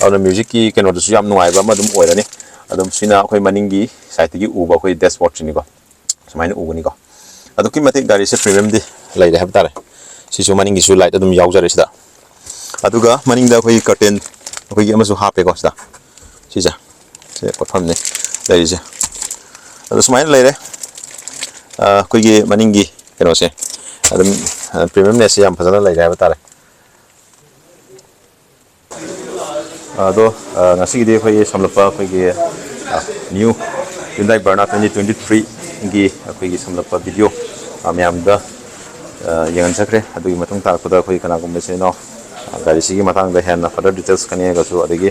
ꯑꯗꯨꯅ ꯃ꯭ꯌꯨꯖꯤꯛꯀꯤ ꯀꯩꯅꯣꯗꯨꯁꯨ ꯌꯥꯝ ꯅꯨꯡꯉꯥꯏꯕ ꯑꯃ ꯑꯗꯨꯝ ꯑꯣꯏꯔꯅꯤ꯫ ꯑꯗꯨꯝ ꯁꯤꯅ ꯑꯩꯈꯣꯏ ꯃꯅꯤꯡꯒꯤ ꯁꯥꯏꯠꯇꯒꯤ ꯎꯕ ꯑꯩꯈꯣꯏ ꯗꯦꯁꯕꯣꯔꯗꯁꯤꯅꯤꯀꯣ꯫ ꯁꯨꯃꯥꯏꯅ ꯎꯒꯅꯤꯀꯣ꯫ ꯑꯗꯨꯛꯀꯤ ꯃꯇꯤꯛ ꯒꯥꯔꯤꯁꯦ ꯄ꯭ꯔꯤꯃꯤꯌꯝꯗꯤ ꯂꯩꯔꯦ ꯍꯥꯏꯕ ꯇꯥꯔꯦ꯫ ꯁꯤꯁꯨ ꯃꯅꯤꯡꯒꯤꯁꯨ ꯂꯥꯏꯠ ꯑꯗꯨꯝ ꯌꯥꯎꯖꯔꯦ ꯁꯤꯗ꯫ ꯑꯗꯨꯒ ꯃꯅꯤꯡꯗ ꯑꯩꯈꯣꯏꯒꯤ ꯀꯔꯇꯦꯟ ꯑꯩꯈꯣꯏꯒꯤ ꯑꯃꯁꯨ ꯍꯥꯞꯄꯦꯀꯣ ꯁꯤꯗ꯫ ꯁꯤꯁꯦ, ꯁꯤ ꯄꯣꯠꯐꯝꯅꯤ ꯂꯩꯔꯤꯁꯦ꯫ ꯑꯗꯣ ꯁꯨꯃꯥꯏꯅ ꯂꯩꯔꯦ꯫ ꯑ, ꯑꯩꯈꯣꯏꯒꯤ ꯃꯅꯤꯡꯒꯤ ꯀꯩꯅꯣꯁꯦ ꯑꯗꯨꯝ, ꯑ, ꯄ꯭ꯔꯤꯃꯤꯌꯝꯅꯦꯁꯁꯦ ꯌꯥꯝ ꯐꯖꯅ ꯂꯩꯔꯦ ꯍꯥꯏꯕ ꯇꯥꯔꯦ꯫ ꯑꯗꯣ, ꯑ, ꯉꯁꯤꯒꯤꯗꯤ ꯑꯩꯈꯣꯏꯒꯤ ꯁꯝꯂꯞꯄ ꯑꯩꯈꯣꯏꯒꯤ, ꯑ, new Hyundai Verna twenty twenty ꯊ꯭ꯔꯤꯒꯤ ꯑꯩꯈꯣꯏꯒꯤ ꯁꯝꯂꯞꯄ ꯚꯤꯗꯤꯑꯣ, ꯑ, ꯃꯌꯥꯝꯗ, ꯑ, ꯌꯦꯡꯍꯟꯖꯈ꯭ꯔꯦ꯫ ꯑꯗꯨꯒꯤ ꯃꯇꯨꯡ ꯇꯥꯔꯛꯄꯗ ꯑꯩꯈꯣꯏ ꯀꯅꯥꯒꯨꯝꯕ ꯏꯆꯤꯟ ꯏꯅꯥꯎ, ꯑ, ꯒꯥꯔꯤꯁꯤꯒꯤ ꯃꯇꯥꯡꯗ ꯍꯦꯟꯅ further details ꯈꯪꯅꯤꯡꯉꯒꯁꯨ, ꯑꯗꯒꯤ,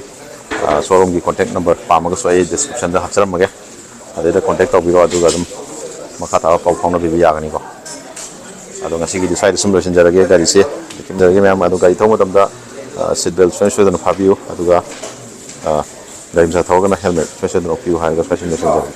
ꯑ, showroomꯒꯤ contact number ꯄꯥꯝꯃꯒꯁꯨ ꯑꯩ descriptionꯗ ꯍꯥꯞꯆꯔꯝꯃꯒꯦ꯫ ꯑꯗꯩꯗ contact ꯇꯧꯕꯤꯔꯣ, ꯑꯗꯨꯒ ꯑꯗꯨꯝ ꯃꯈꯥ ꯇꯥꯕ ꯄꯥꯎ ꯐꯥꯎꯅꯕꯤꯕ ꯌꯥꯒꯅꯤꯀꯣ꯫ ꯑꯗꯣ ꯉꯁꯤꯒꯤꯗꯤ ꯁ꯭ꯋꯥꯏꯗ ꯁꯨꯝ ꯂꯣꯏꯁꯤꯟꯖꯔꯒꯦ꯫ ꯒꯥꯔꯤꯁꯦ ꯊꯝꯖꯔꯒꯦ ꯃꯌꯥꯝ꯫ ꯑꯗꯣ ꯒꯥꯔꯤ ꯊꯧꯕ ꯃꯇꯝꯗ, ꯑ, seat belt ꯁꯨꯡꯁꯣꯏ ꯁꯣꯏꯗꯅ ꯐꯥꯕꯤꯌꯨ, ꯑꯗꯨꯒ, ꯑ, ꯒꯥꯔꯤ ꯃꯆꯥ ꯊꯧꯔꯒꯅ helmet ꯁꯨꯡꯁꯣꯏ ꯁꯣꯏꯗꯅ ꯎꯞꯄꯤꯌꯨ ꯍꯥꯏꯔꯒ ꯁ꯭ꯋꯥꯏ ꯁꯨꯝ ꯂꯣꯏꯁꯤꯟꯖꯔꯒꯦ꯫